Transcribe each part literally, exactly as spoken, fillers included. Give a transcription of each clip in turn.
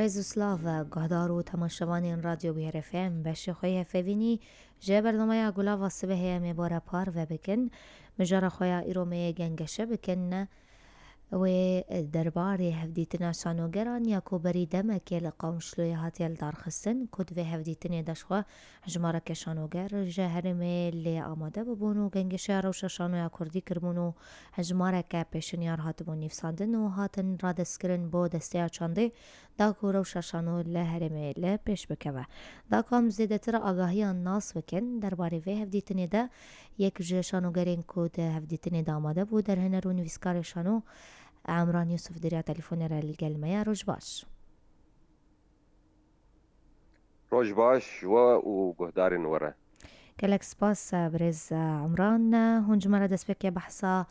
Ez û silav, guhdar û temaşevanên Radyo Bihêr F M, beşê xwe yê hevpeyvînî ji bernameya Gulava Sibehê em ê bo re parve bikin. Mijara xwe ya îro me yê gengeşe bikin. Wê derbarê hevdîtina şanogeran ya ku berî demekê li Qamişloyê hatiye lidarxistin, ku di vê hevdîtinê de ji xwe hejmareke şanoger ji herêmê lê amade bibûn û gengeşeya rewşa şanoya kurdî kiribûn û hejmareke pêşinyar hatibûn nivîsandin û hatin radestkirin bo desteya çandê, da ku rewşa şano li herêmê li pêş bikeve. Da ku em zêdetir agahiyan nas bikin, derbarê vê hevdîtinê de yek ji şanogerên ku di hevdîtinê de amade bû, derhêner û nivîskarê şano Emran Yusuf di riya telefonê re li gel me ye. Roj baş. Roj baş ji we û guhdarên we re. Gelek spas, birêz Emran. Hûn ji me re destpêkê behsa,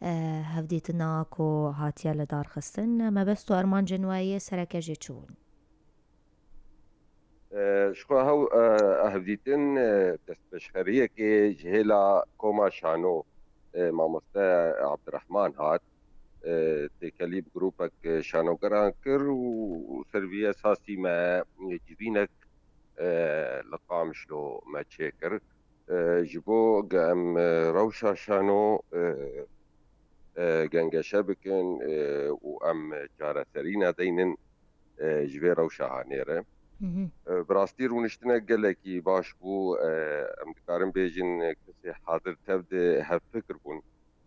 e, hevdîtina ku hatiye lidarxistin. Mebest û armancên we yê sereke jê çi bûn? E, ji xwe hew, e, hevdîtin, e, destpêşxeriyekê ji hêla Koma Şano, e, Mamoste Abdirehman hat. E, têkelî bi grûpek şanogeran kir û ser vî esasî me civînek, e, li Qamişlo me çêkir. E, ji bo ge em, e, rewşa şano, e, e, gengeşe bikin, e, û em çareserî nedeynin, e, ji vê rewşa hanê re. Mhm. E, bi rastî rûniştinek gelekî baş bû. E, em dikarin bêjin, e, kesê hazir tev de hevfikir bûn.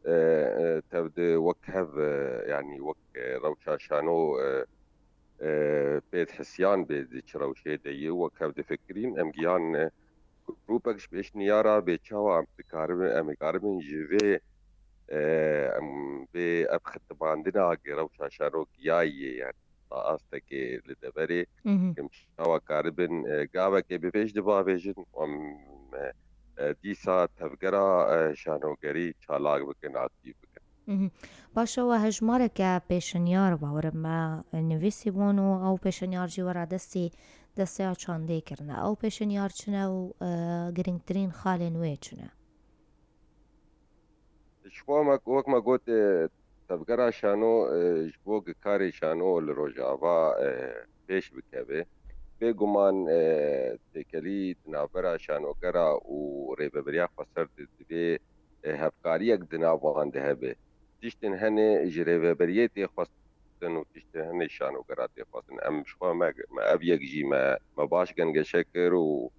E, e, tev de wek hev, e, yanî wek, e, rewşa şano, e, e, pê dihisiyan bê di çi rewşê de yê, wek hev difikirîn. Em giyan, e, grûpek ji pêşniyara bê çawa em dikaribin, em ê karibin ji vê, e, em vê ev xitimandina rewşa şano giyayê, yani, ta astekê li deverê, Mhm. em çawa karibin, e, gavekê bi pêş de bavêjin, em, e, e, dîsa tevgera, e, şanogerî çalak bikin, aktîf bikin. Mhm. Baş e, we hejmareke pêşinyar, bawerim me nivîsî bûn û ew pêşinyar jî we radestî desteya çandê kirine. Ew pêşinyar çi ne û, e, girîngtirîn xalên wê çi ne? Ji xwe me, wek me got, e, tevgera şano, e, ji bo ku karê şano li Rojava, e, pêş bikeve, bêguman, e, têkelî di navbera şanogera û rêveberiya xweser de divê, e, hevkariyek di nav wan de hebe. Tiştên hene ji rêveberiyê tê xwestin û tiştên hene ji şanogera tê xwestin. Em ji xwe me, me ev yek jî me, me baş gengeşe kir û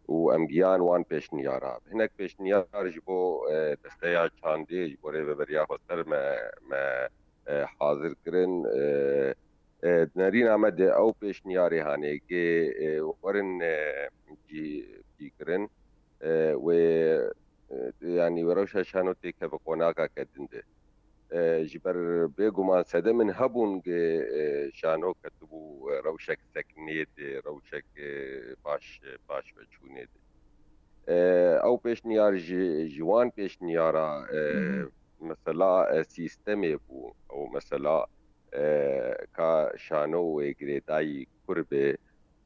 û em giyan wan pêşniyara. Hinek pêşniyar ji bo, e, desteya çandê, ji bo rêveberiya xweser me, me, e, hazir kirin. E, e, di nerîna me de ew pêşniyarê hanê, gê, e, werin, e, cî, cî kirin. E, wê, e, yanî wê rewşa şano têkeve qonaka ke din de. E, ji ber bêguman sedemên hebûn ge, e, şano ketibû, e, rewşek sekiniyê de, rewşek, e, baş, e, baş veçûnê de. E, ew pêşniyar ji, ji wan pêşniyara, e, Mhm. mesela, e, sîstemê bû. Ew mesela, e, ka şano wê girêdayî kur be,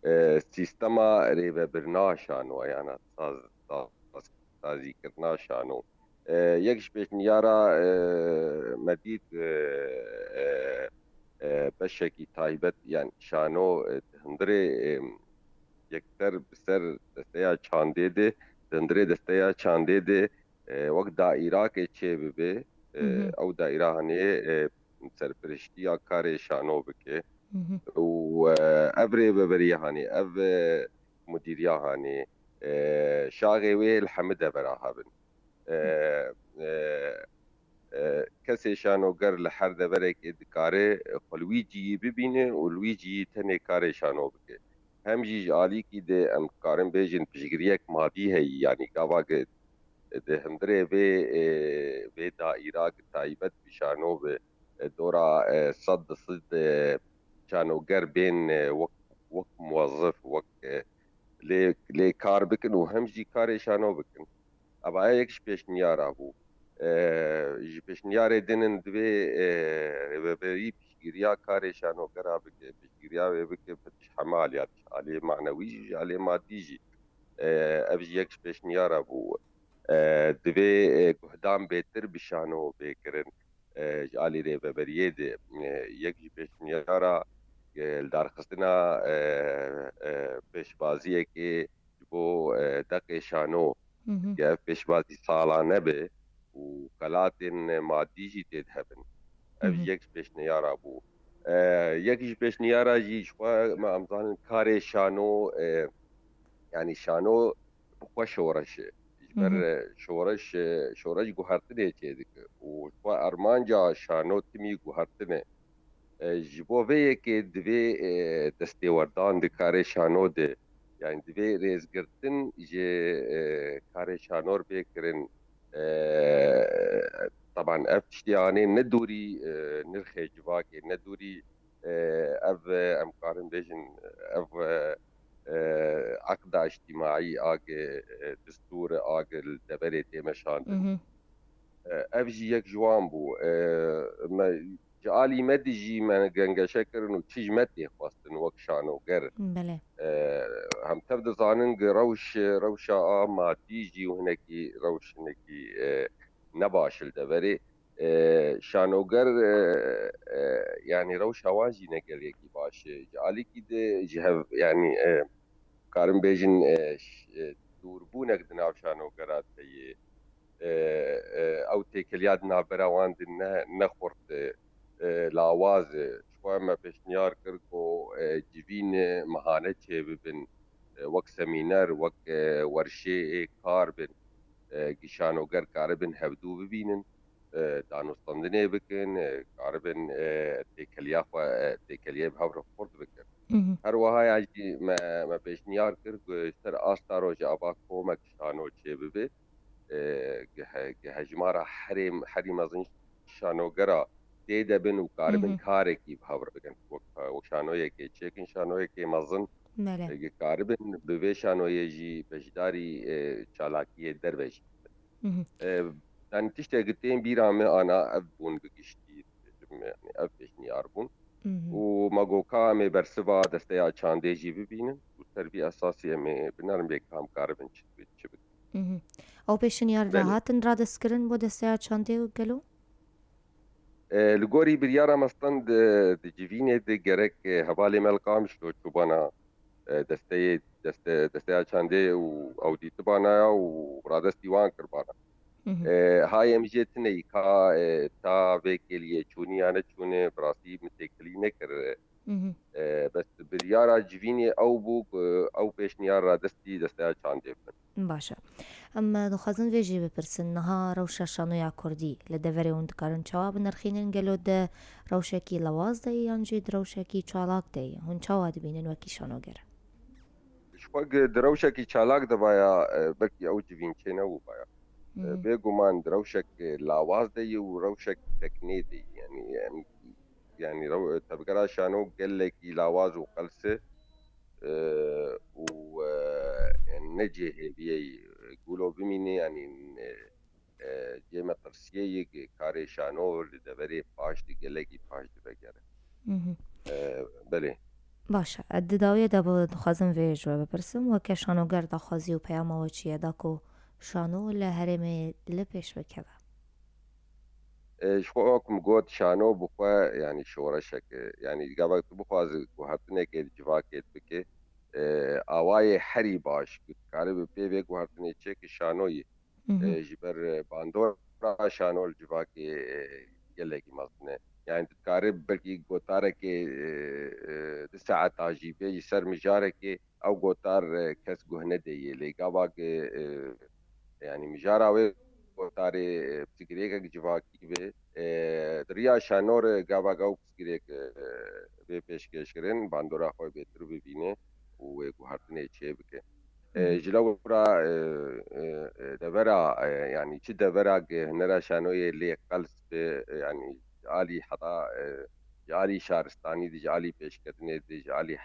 e, sîstema rêvebirina şano, yana saz, saz, sazîkirina şano. E, yek ji pêşniyara, e, me dît, e, e, e, beşekî taybet, yani şano, e, di hundirê, e, yekser bi ser desteya çandê de, di hundirê desteya çandê de, e, wek daîrake çê bibe, e, Mhm. ew daîra hanê, e, serpiriştiya karê şano bike. Mhm. Û, e, ev rêveberiya hanê, ev, e, mudîriya hanê, e, şaxê wê li hemî devera hebin. E, e, e, kesê şanoger li her deverekê dikare xwe li wî cihî bibîne û li wî cihî tenê karê şano bike. Hem jî ji alîkî de em dikarin bêjin piştgiriyek madî heyî, yanî gava ge di hundirê vê, e, vê daîra ki taybet bi şano bi, e, dora, e, sed di sed, e, şanoger bên, e, wek, wek muwezif, wek, e, lê, lê kar bikin û hem jî karê şano bikin. Eva yek ji pêşniyara bû. E, ji pêşniyarê din in divê, e, rêveberî piştgiriya karê şanogera bike, piştgiriya wê bike bi ji heme aliya, ji aliyê manewî jî, ji aliyê madî jî. E, ev jî yek ji pêşniyara bû. E, divê, e, guhdan bêtir bi şano bê kirin. E, ji alî rêveberiyê de, e, yek ji pêşniyara, e, li darxistina, e, e, pêşbaziyekê ji bo, e, deqê şano, Hı hı. ke ev pêşbazî salane be û xelatên madî jî tê de hebin. Ev Hı hı. jî yek ji pêşniyara bû. E, yek ji pêşniyara jî ji xwe me em zanin karê şano, e, yanî şano bi xwe şoreş e. Ji ber, Hı hı. e, şoreş, e, şoreş guhertinê çêdike û ji xwe armanca şano timî guhertin e. E, ji bo vê yekê divê, e, destêwerdan di karê şano de, yani divê rêzgirtin ji, e, karê şanor bê kirin. E, teban ev tiştê anê ne dûrî, e, nirxê civakê, ne dûrî, e, ev, e, em karin bêjin, ev, e, e, eqda îctîmaî, ag, e, distûr, ag li deverê tê meşandin. Mhm. E, ev jî yek ji wan bû. E, me, ji alî me dijî me gengeşe kirin û çi ji me tê xwestin wek şanoger. Belê. E, hem tev dizanin ki rewş, rewşa a madî jî û hinekî rewş hinekî, e, ne baş li deverê. E, şanoger, e, e, yani rewşa wan jî ne gelekî baş e. Ji alîkî de ji hev, yani, e, karin bêjin, e, ş-, e, dûrbûnek di nav şanogera de ye. E, e, ew têkiliya di navbera wan de ne, ne xurt e, e, lawaz e. Ji xwe me pêşniyar kir ku, e, civîn, e, mehane çêbibin, e, wek semîner, wek, e, werşê, e, kar bin, e, gi şanoger karibin hevdû bibînin, e, danûstandinê bikin, e, karibin, e, têkiliya xwe, e, têkiliyê bi hev re xurt bikin. Mhm. Her wiha ya jî me, me pêşniyar kir ku ji ser asta Rojava komek şano çêbibe. E, gi he-, gi hejmara herê, herî mezin şanogera tê de bin û karibin Mhm. karekî bi hev re bikin. Wek, wek şanoyekê çêkin, şanoyekê mezin, Belê. e, gi karibin bi vê şanoyê jî beşdarî, e, çalakiyê derve jî. Mhm. E, yani tiştek tên bîra me ana ev bûn bi giştî, yani ev pêşniyar bûn. Mhm. Û me got ka em ê bersiva desteya çandê jî bibînin û ser vî esasî em ê binerin bê ka em karibin çi, çi bikin. Mhm. Ew pêşniyar Belê. re hatin radestkirin bo desteya çandê û gelo? E, li gorî biryara me stend, e, di civînê de gerek, e, hevalê me li Qamişlo çûbana, e, desteyê, deste-, desteya çandê û ew dîtibana ya û radestî wan kirbana. Mhm. E, hayê min jê tune yî ka, e, ta vê kêliyê çûnî ya neçûnê, bi rastî min têkilî nekir. Mhm. E, bes biryara civînê ew bû ku ew pêşniyar radestî desteya çandê bikin. Baş e. Em dixwazin vê jî bipirsin, niha rewşa şanoya kurdî li deverê hûn dikarin çawa binirxînin? Gelo di rewşekî lewaz de ye yan jî di rewşekî çalak de ye? Hûn çawa dibînin wekî şanoger? Ji xwe gi-, di rewşekî çalak de baya, e, belkî ew civîn çê nebûbaya. E, Hmm. Bêguman di rewşek, e, lawaz de ye û rewşek teknê de ye. Yani, em, yani rew-, tevgera şano gelekî lawaz û qels e, e, û, e, ne cê hêviyê ye. Gulo bimîne, yani, e, e, cê metirsiyê yê karê şano li deverê paş di gelekî paş divegere. Mhm. E, belê. Baş e, di dawiyê de bi-, dixwazim vê ji we bipirsim, weke şanoger daxwazî û peyama we çi ye da ku şano li herêmê li pêş bikeve? E, ji xwe wek min got, şano bi xwe, yani, şoreşek e. Yani, gava tu bixwazi guhertinekê di civakê bike, e, awayê herî baş ku dikaribe pê vê guhertinê çêke şano ye. Mhm. E, ji ber, e, bandora şano li civakê, e, gelekî mezin e. Yani, tu dikarî belkî gotarekê, e, e, du saeta jî bê ji ser mijarekê, ew gotar, e, kes guh nedeyê. Lê gava ku, e, yani, mijara wê gotarê, e, pirsgirêkek civakî be, e, di riya şano re gava ew pirsgirêk, e, bê pêşkêşkirin, bandora xwe bêtir bibîne û wê guhertinê çê bike. E, Hı hı. Ji lewra, e, e, e, devera, e, yani çi devera ge hunera şanoyê lê qels be, e, yani ji alî heta, e, ji alî şaristanî de, ji alî pêşketinê de, ji alî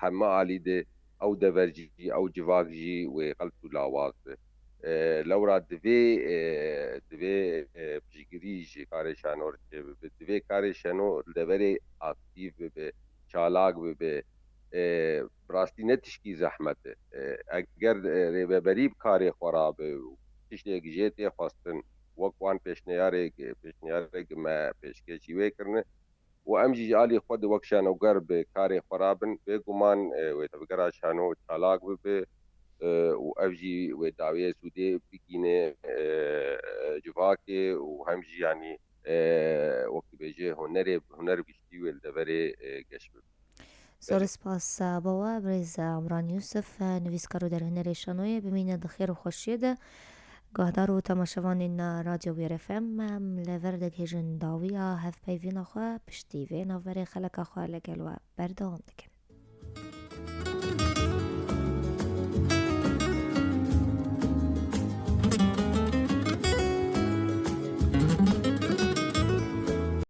heme alî de ew dever jî, ew civak jî wê qels û lawaz be. E, lewra divê, e, divê, e, piştgirî ji karê şano re çêbibe. Divê karê şano li deverê aktîf bibe, çalak bibe. E, bi rastî ne tişkî zehmet e. E, eger, e, rêveberî bi karê xwe rabe û tiştek jê tê xwestin, wek wan pêşniyarek, pêşniyarek me pêşkêşî wê kirine, û em jî ji alî xwe di wek şanoger bi karê xwe rabin. Bêguman e, wê tevgera şano çalak bibe e, û ev jî wê dawiyê sûdê bigîne e, civakê û hem jî yanî e, wek dibêje hunerê, huner giştî wê li deverê e, geş bibe. Zor spas bo we birêz Emran Yusuf, nivîskar û derhunerê şanoyê. Bimîne di xêr û xweşiyê de. Guhdar û temaşevanên Radyo Wêr F M, em li vir digihêjin dawiya hevpeyvîna xwe, piştî vê navberê xeleka xwe li gel we berdewam dikin.